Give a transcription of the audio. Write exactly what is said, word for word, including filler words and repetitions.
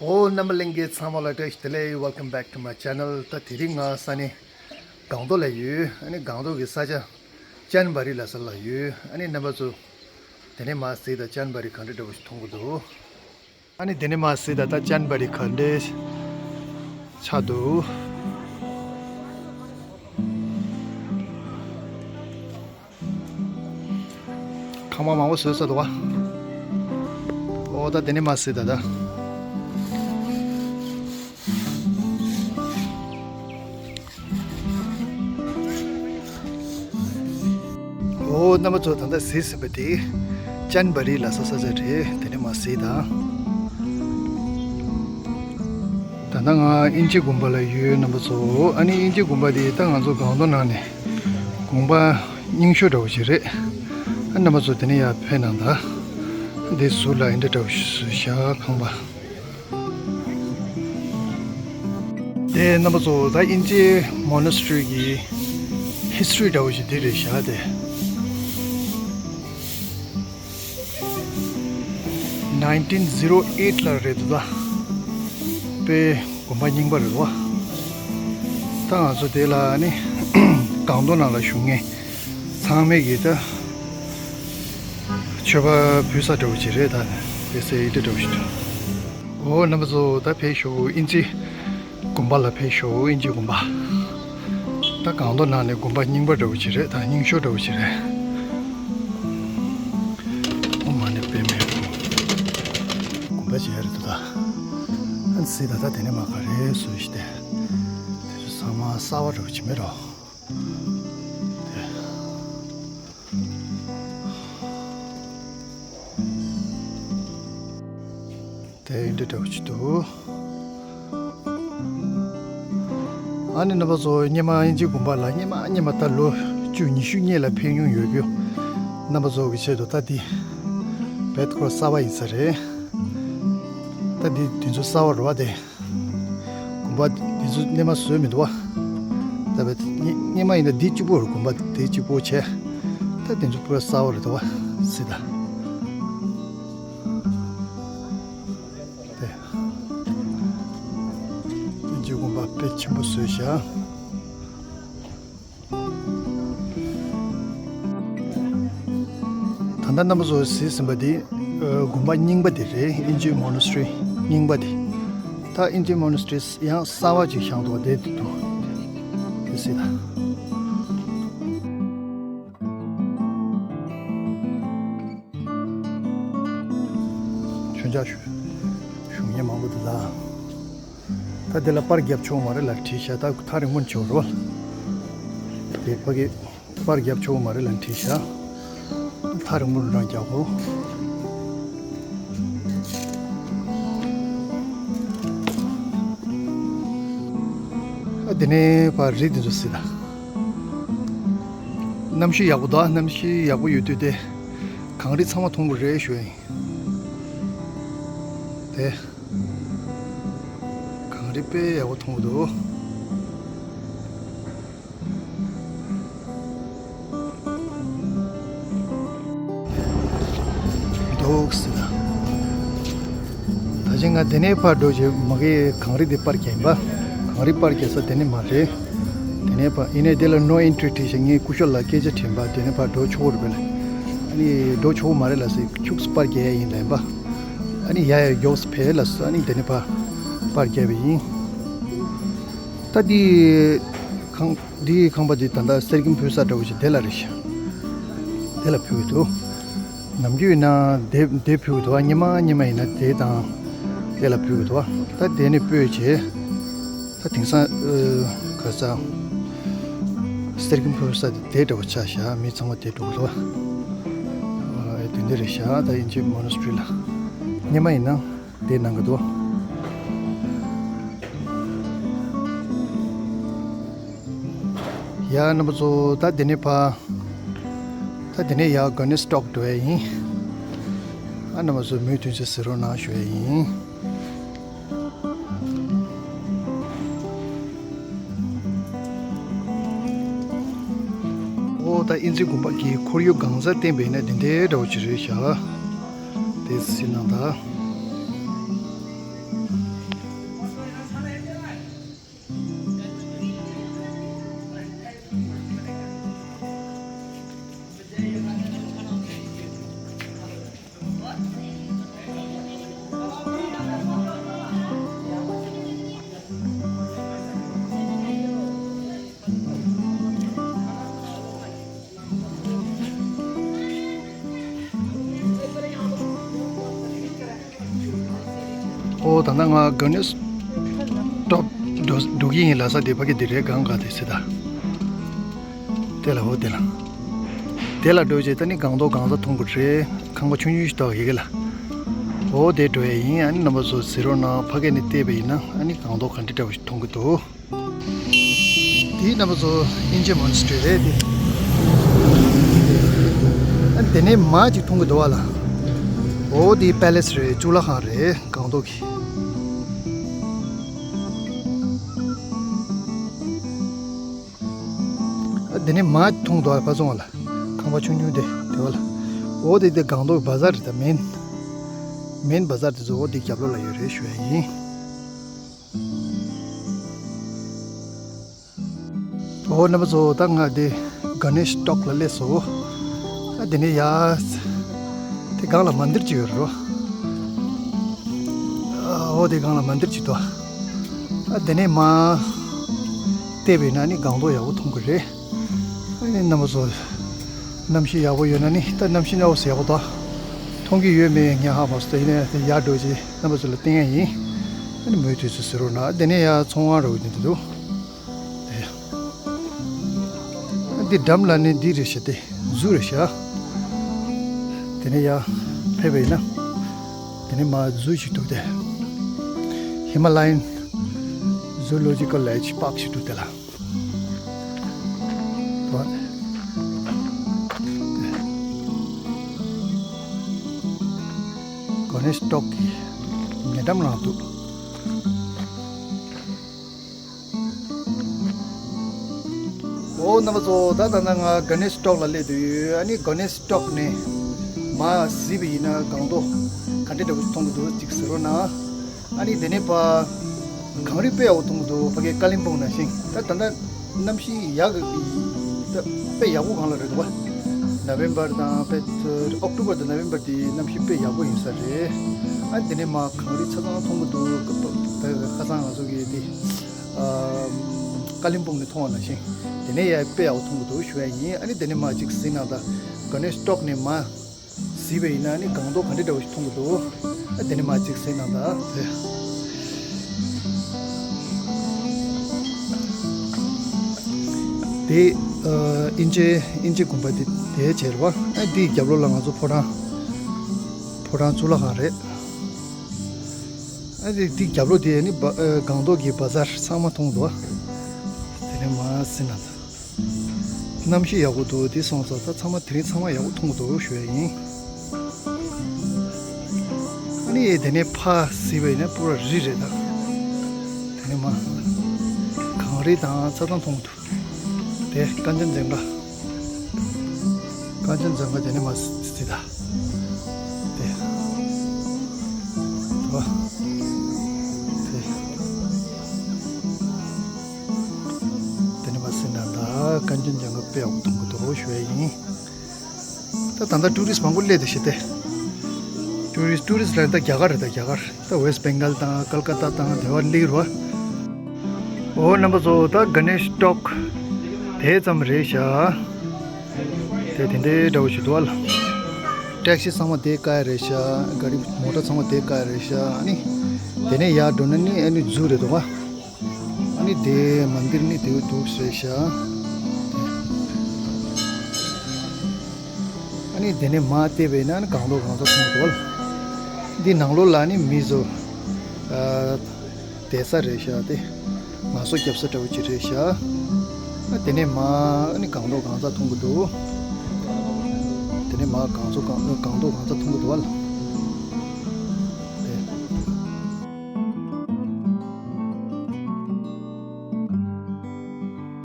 ཨོ་རྣམ་པ་ལྷན་རྒྱས་ཚང་མ་ལ་བཀྲ་ཤིས་བདེ་ལེགས། Welcome back to my channel. ད་དེ་རིང་ང་ས་གནས་སྒང་ཏོག་ལ་ཡོད། ཨ་ནི་སྒང་ཏོག་གི་ས་ཆ་ཅན་བ་རི་ལ་ས་ལ་ཡོད། ཨ་ནི་རྣམ་པ་ཚོ་དེ་ནས་མར་གཟིགས་དང་། ཅན་བ་རི་ག་འདྲ་འདྲ་བོ་ཞིག་མཐོང་གི་འདུག་ཨ་ནི་དེ་ནས་མར་གཟིགས་དང་། ད་ཅན་བ་རི་ག་འདྲ་ཆགས་འདུག་ཁང་པ་མང་པོ་བཟོས་ཚར་འདུག་བ། ཨོ་ད་དེ་ནས་མར་གཟིགས་དང་། ད་ཨོ་རྣམ་པ་ཚོ་ད་ལྟ་གཟིགས་ཟིན་པ་དེ་ཅན་བ་རི་ལ་ས་ས་ཆ་རེད། དེ་ནས་མར་གཟིགས་དང་། ད་ལྟ་ང་དབྱིན་ཇི་དགོན་པ་ལ་ཡོད། རྣམ་པ་ཚོ། ཨ་ནི་དབྱིན་ཇི་དགོན་པ་དེ་ད་ང་ཚོ་སྒང་ཏོག་ནང་ནས་དགོན་པ་རྙིང་ཤོས་འདྲ་བོ་ཞིག་རེད། ཨ་རྣམ་པ་ཚོ་དེ་ནས་ཡར་ཕེབས་གནང་དང་། དེ་ཟུར་ལ་འདི་འདྲ་འདྲ་བོ་ཞིག་བཞག་ཁང་པ། དེ་རྣམ་པ་ཚོ། ད་དབྱིན་ཇི་མོ་ནེ་སི་ཊི་རི་གི་ཧི་སི་ཊོ་རི་འདྲ་བོ་ཞིག་འདི་རེད་བཞག་དེ། nineteen zero eight ལ་རེད་འདུག་ད། དཔེ་དགོན་པ་རྙིང་པ་རེད་བ། ད་ང་ཚོ་དེ་ལ་ནི་སྒང་ཏོག་ནང་ལ་བཞུགས་མཁན་ཚང་མས་ཀྱིས་ད་མཆོད་པ་ཕུལ་ས་འདྲ་བོ་ཅིག་རེད། ད་དེ་སེ་ཡི་འདྲ་འདྲ་བོ་ཞིག་འདུག་ཨོ་རྣམ་པ་ཚོ། ད་ཕེབས་ཤོག་དབྱིན་ཇི་དགོན་པ་ལ་ཕེབས་ཤོག་དབྱིན་ཇི་དགོན་པ། ད་སྒང་ཏོག་ནང་ནས་དགོན་པ་རྙིང་པ་འདྲ་བོ་ཅིག་རེད། ད་རྙིང་ཤོས་འདྲ་བོ་ཅིག་རེད། ཨོ་མ་ཎི་པདྨེ་ཧཱུྃ། དགོན་པ་ཅིག་ཡོད་རེད་འདུག་ད། ཨ་ནི་སི་ད་ད་དེ་ནས་མར་ག་རེ་བཟོས་ཤིག་དེ། དེ་ཚོ་ཚང་མ་གསར་པ་འདྲ་བོ་ཅིག་མེད་འགྲོ། དེ། དེ་འདྲ་འདྲ་བོ་ཅིག་འདུག་ཨ་ནི་རྣམ་པ་ཚོ། སྔོན་མ་དབྱིན་ཇི་དགོན་པ་ལ་སྔོན་མ་སྔོན་མ་ད་ལོ་བཅུ་ཉི་ཤུ་སྔོན་ལ་ཕེབས་མྱོང་ཡོད་རྒྱུ། རྣམ་པ་ཚོ་གི་ཆེད་དུ་ད་འདི་བེད་ཁོ་གསར་པ་ཡིན་ས་རེད། ད་འདི་དེ་ཚོ་གསར་པ་རེད་བ། དེ་དགོན་པ་དེ་ཚོ་སྔོན་མ་བཟོས་མི་འདུག་བ། ད་བེད་སྔོན་མ་ཡིན་ན་འདི་གཅིག་པོ་རེད། དགོན་པ་དེ་གཅིག་པོ་བྱས། ད་དེ་ཚོ་པུ་ར་གསར་པ་རེད་འདུག་བ། སི་ད། དེ། དབྱིན་ཇི་དགོན་པ་དཔེ་ཆེན་པོ་བཟོས་ཤག་ད་ལྟ་རྣམ་པ་ཚོ་གཟིགས་ཟིན་པ་འདི་ཨ་དགོན་པ་རྙིང་པ་དེ་རེད། དབྱིན་ཇི་མོ་ནེ་སི་ཊི་རི་རྙིང་པ་དེ། ད་དབྱིན་ཇི་མོ་ནེ་སི་ཊི་རི་ཡང་གསར་པ་ཅིག་བཞེངས་འདུག་དེ་འདུག་དེ་གཟིགས་དང་། མཆོད་མཇལ་ཞུ། ཞུ་མཁན་མང་པོ་འདུག་ད། ད་དེ་ལ་པར་རྒྱབ་ཆོག་མ་རེད་ལབ་བྲིས་ཤག་ད་ཐག་རིང་པོ་བྱེད་རོགས། དེ་ཕ་གི་པར་རྒྱབ་ཆོག་མ་རེད་ལབ་བྲིས་ཤག་ཐག་རིང་པོ་རང་རྒྱག་གོ། ཨ་དེ་ནས་ཕར་རི་དེ་ཚོ་གཟིགས་དང་། གནམ་གཤིས་ཡག་པོ་འདུག་གནམ་གཤིས་ཡག་པོ་ཡོད་དུས་དེ་གངས་རི་ཚང་མ་མཐོང་གི་རེད་ཞུ་ཡ་ཡིན། དེ། གངས་རི་དཔེ་ཡག་པོ་མཐོང་གི་འདུག་འདུག་སེ་ད། ད་ཅི་ང་དེ་ནས་ཕར་འགྲོ་རྗེས་མ་གི་གངས་རི་དེ་པར་རྒྱག་ཡིན་པ། གངས་རི་པར་རྒྱག་ས་དེ་ནས་མ་རེད། དེ་ནས་ཕར་ཡིན་ནའི་དེ་ལ་no entry བྲིས་ཤག་ངས་སྐུ་ཞབས་ལ་སྐད་ཆ་དྲིས་པ། དེ་ནས་ཕར་འགྲོ་ཆོག་གི་རེད་པས་ལབ། ཨ་ནི་འགྲོ་ཆོག་གི་མ་རེད་ལབ་ཟེར། ཁྱུག་ཙམ་པར་རྒྱག་ཡ་ཡིན་ལབ་ཡིན་པ། ཨ་ནི་ཡ་ཡ་མགྱོགས་སེ་ཕེབས་ལབ་སོང་། ཨ་ནི་དེ་ནས་ཕར་པར་རྒྱག་པ་ཡིན། ད་འདི་ཁང་འདིའི་ཁང་པ་འདི་ད་ལྟ་གསེར་སྐྱེམས་ཕུལ་ས་འདྲ་བོ་ཞིག་དེ་ལ་རེད་ཤག་དེ་ལ་ཕུལ་གྱི་འདུག་ནམ་རྒྱུན་ཡིན་ན་དེ་དེ་ཕུལ་གྱི་འདུག་སྔོན་མ་སྔོན་མ་ཡིན་ན་དེ་དང་དེ་ལ་ཕུལ་གྱི་འདུག་ད་དེ་ནས་སྤོས་བྱས། ད་དེང་སང་ཨ་ག་ས་གསེར་སྐྱེམས་ཕུལ་ས་དེ་དེ་འདྲ་བོ་ཆགས་ཤག་མི་ཚང་མ་དེ་འགྲོ་གི་འདུག་ཨ་དེ་འདྲ་རེད་ཤག་ད་དབྱིན་ཇི་མོ་ནེ་སི་ཊི་རི་ལ་སྔོན་མ་ཡིན་ན། དེ་གནང་གི་འདུག་ཡ་རྣམ་པ་ཚོ། ད་དེ་ནས་ཕར། ད་དེ་ནས་ཡར་གོ་ནེ་སི་ཊོག་འགྲོ་ཡ་ཡིན། ཨ་རྣམ་པ་ཚོ་མུ་མཐུད་ཅིག་གཟིགས་རོགས་གནང་ཞུ་ཡ་ཡིན། ཨོ་ད་དབྱིན་ཇི་དགོན་པ་གི་ཁོར་ཡུག་གང་ག་བསྟན་པ་ཡིན་ན་དེ་འདྲའི་འདྲ་བོ་ཅིག་རེད་ཤག་དེ་གཟིགས་གནང་དང་། ཨོ་ད་ནང་ང་ག་ནས་ཊོབ་འགྲོ་གི་ཡིན་ལ། ས་དེ་ཕ་གི་དེ་རེད། གང་ག་དེ་སི་ད། དེ་ལ་ཨོ་དེ་ལ། དེ་ལ་འགྲོ་རྗེས་ད་ནི་སྒང་ཏོག་གང་ས་མཐོང་གི་རེད། ཁང་པ་ཆུང་ཆུང་ཞིག་འདུག་ཡ་གི་ལ། ཨོ་དེ་འགྲོ་ཡ་ཡིན། ཨ་ནི་རྣམ་པ་ཚོ་གཟིགས་རོགས་གནང་། ཕ་གི་ནས་བལྟས་པ་ཡིན་ན་ཨ་ནི་སྒང་ཏོག་ག་འདྲ་འདྲ་བོ་ཞིག་མཐོང་གི་འདུག་དེའི་རྣམ་པ་ཚོ་ཨིན་ཇེ་མོན་སི་ཊི་རི་རེད་དེ། ཨ་དེ་ནས་མ་ཅིག་མཐོང་གི་འདུག་བ་ལ། ཨོ་དེ་པེ་ལེ་སི་རེད། གཙུག་ལག་ཁང་རེད་སྒང་ཏོག་གི། ཨ་དེ་ནས་མ་མཐོང་འདུག་བ་ལ། ཕ་ཚོང་བ་ལ་ཁང་པ་ཆུང་ཆུང་དེ་དེ་བ་ལ། ཨོ་དེ་དེ་སྒང་ཏོག་གི་བ་ཛར་རེད། ད་མེན་མེན་བ་ཛར་དེ་ཚོ་ཨོ་དེ་རྒྱབ་ལོགས་ལ་ཡོད་རེད་ཞུ་ཡ་ཡིན། ཨོ་རྣམ་པ་ཚོ་ད་ང་དེ་ག་ནེ་ཤི་ཊོག་ལ་སླེབས་སོང་། ཨ་དེ་ནས་ཡ་དེ་སྒང་ལ་མན་དིར་ཅིག་ཡོད་རེད་རོ། ཨོ་དེ་སྒང་ལ་མན་དིར་ཅིག་འདུག་ཨ་དེ་ནས་མ་བལྟས་པས་ན་ནི་སྒང་ཏོག་ཡག་པོ་མཐོང་གི་རེད། ཨ་ནི་རྣམ་པ་ཚོ་གནམ་གཤིས་ཡག་པོ་ཡོད་ན་ནི། ད་གནམ་གཤིས་ནའོ་སི་ཡག་པོ་འདུག་མཐོང་གི་ཡོད་མེད་ངས་ཧ་མ་སོང་། ད་ཡིན་ན་ཡར་འགྲོ་རྗེས་རྣམ་པ་ཚོ་ལ་བསྟན་ཡ་ཡིན། ཨ་ནི་མུ་མཐུད་ཚུལ་ཟེར་རོགས་གནང་། དེ་ནས་ཡར་ཚོང་ཁང་ར་བ་དེ་འདུག་དེ་འདི་འགྲམ་ལ་ནི་འདི་རེད་ཤག་དེ་ཛུ་རེད་ཤག་དེ་ནས་ཡར་ཕེབས་པ་ཡིན་ན་དེ་ནས་མར་ཛུ་ཞིག་འདུག་དེ་ཧི་མ་ལ་ཡན་ཛུ་ལོ་ཇི་ཀལ་ལེ་ཇི་པཱག་ཞིག་འདུག་དེ་ལ། ག་ནེ་ཤི་ཊོག་གི་ཉེ་འགྲམ་ལ་འདུག་ཨོ་རྣམ་པ་ཚོ་ད་ད་ལྟ་ང་ག་ནེ་ཤི་ཊོག་ལ་སླེབས་བསྡད་ཡོད། ཨ་ནི་ག་ནེ་ཤི་ཊོག་ནས་མར་གཟིགས་པ་ཡིན་ན་སྒང་ཏོག་ག་འདྲ་འདྲ་བོ་ཞིག་མཐོང་གི་འདུག་ཅིག་གཟིགས་རོགས་གནང་། ཨ་ནི་དེ་ནས་ཕར་གངས་རི་དཔེ་ཡག་པོ་མཐོང་གི་འདུག་ཕ་གི་ཀ་ལིམ་པོང་ནང་བཞིན། ད་ད་ལྟ་གནམ་གཤིས་ཡག་གི་ད་དཔེ་ཡག་པོ་སྒང་ལ་རེད་འདུག་བ། ནོ་ཝེམ་བར་དང་དཔེ་ཨོག་ཊོ་བར་དང་ནོ་ཝེམ་བར་དེ་གནམ་གཤིས་དཔེ་ཡག་པོ་ཡིན་ས་རེད། ཨ་དེ་ནས་མར་གངས་རི་ཆ་ཚང་མཐོང་གི་འདུག་ད་ཁ་སང་ང་ཚོ་གི་དེ་ཀ་ལིམ་པོང་ནས་མཐོང་བ་ནང་བཞིན་དེ་ནས་ཡར་དཔེ་ཡག་པོ་མཐོང་གི་འདུག་ཞུ་ཡ་ཡིན། ཨ་ནི་དེ་ནས་མར་ཅིག་གཟིགས་གནང་དང་། ག་ནེ་ཤི་ཊོག་ནས་མར་གཟིགས་པ་ཡིན་ན་ནི་སྒང་ཏོག་ག་འདྲ་འདྲ་བོ་ཞིག་མཐོང་གི་འདུག་ཨ་དེ་ནས་མར་ཅིག་གཟིགས་གནང་དང་། དེ་དེ་ཨ་དབྱིན་ཇི་དབྱིན་ཇི་དགོན་པ་དེ་དེའི་རྗེས་ལ་བ། ཨ་དེའི་རྒྱབ་ལོགས་ལ་ང་ཚོ་ཕོ་བྲང་ཕོ་བྲང་གཙུག་ལག་ཁང་རེད། ཨ་དེ་དེའི་རྒྱབ་ལོགས་དེ་ནི་བ་ཨ་སྒང་ཏོག་གི་བ་ཛར་ཚང་མ་མཐོང་འདུག་དེ་ནས་མར་གཟིགས་གནང་དང་། གནམ་གཤིས་ཡག་པོ་འདུག་དེ་སོང་ཙང་ད་ཚང་མ་དེ་རིང་ཚང་མ་ཡག་པོ་མཐོང་གི་འདུག་ཞུ་ཡ་ཡིན། ཨ་ནི་དེ་ནས་ཕར་གཟིགས་པ་ཡིན་ན་པུ་ར་རི་རེད་ད། དེ་ནས་མར་གངས་རི་དང་ཆ་ཚང་མཐོང་གི་འདུག་དེ་ཀན་ཅན་ཛུང་ག་ཀན་ཅན་ཛུང་ག་དེ་ནས་མར་གཟིགས་ད། དེ་དེ་བ་དེ། དེ་ནས་མར་གཟིགས་ན་ད་ཀན་ཅན་ཛུང་ག་དཔེ་ཡག་པོ་མཐོང་གི་འདུག་ཞུ་ཡ་ཡིན། ད་ད་ལྟ་ཊུ་རི་སི་མང་པོ་སླེབས་འདུག་ཤི་སྟེ། ཊུ་རི་སི་ཊུ་རི་སི་ལ་ད་རྒྱ་གར་རེད། ད་རྒྱ་གར་ད་ཝེ་སི་བེང་གལ་དང་ཀལ་ཀ་ཏ་དང་དེ་བ་སླེབས་རོ། ཨོ་རྣམ་པ་ཚོ་ད་ག་ནེ་ཤི་ཊོག་དེ་ཙམ་རེད་ཤག་དེ་དེ་འདྲའི་འདྲ་བོ་ཞིག་འདུག་ཨ་ལ། ཊེག་སི་ཚང་མ་དེ་ཀ་ཡ་རེད་ཤག་ག་རི་མོ་ཊ་ཚང་མ་དེ་ཀ་ཡ་རེད་ཤག་ཨ་ནི་དེ་ནས་ཡར་འགྲོ་ན་ནི་ཨ་ནི་ཛུ་རེད་འདུག་ཨ། ཨ་ནི་དེ་མན་དིར་ནི་དེའུ་འདུག་ཟེར་ཤག་ཨ་ནི་དེ་ནས་མར་བལྟས་པས་ན་ཨ་ནི་སྒང་ཏོག་གང་ཚ་མཐོང་འདུག་ལ། འདི་ནང་ལོགས་ལ་ནི་མི་ཚོ་ཨ་བསྡད་ས་རེད་ཤག་དེ་ངལ་གསོ་རྒྱབ་ས་འདྲ་བོ་ཅིག་རེད་ཤག་ཨ་དེ་ནས་མར་ཨ་ནི་སྒང་ཏོག་གང་ཚ་མཐོང་གི་འདུག་དེ་ནས་མར་སྒང་ཚ་གང་སྒང་ཏོག་གང་ཚ་མཐོང་གི་འདུག་ལ།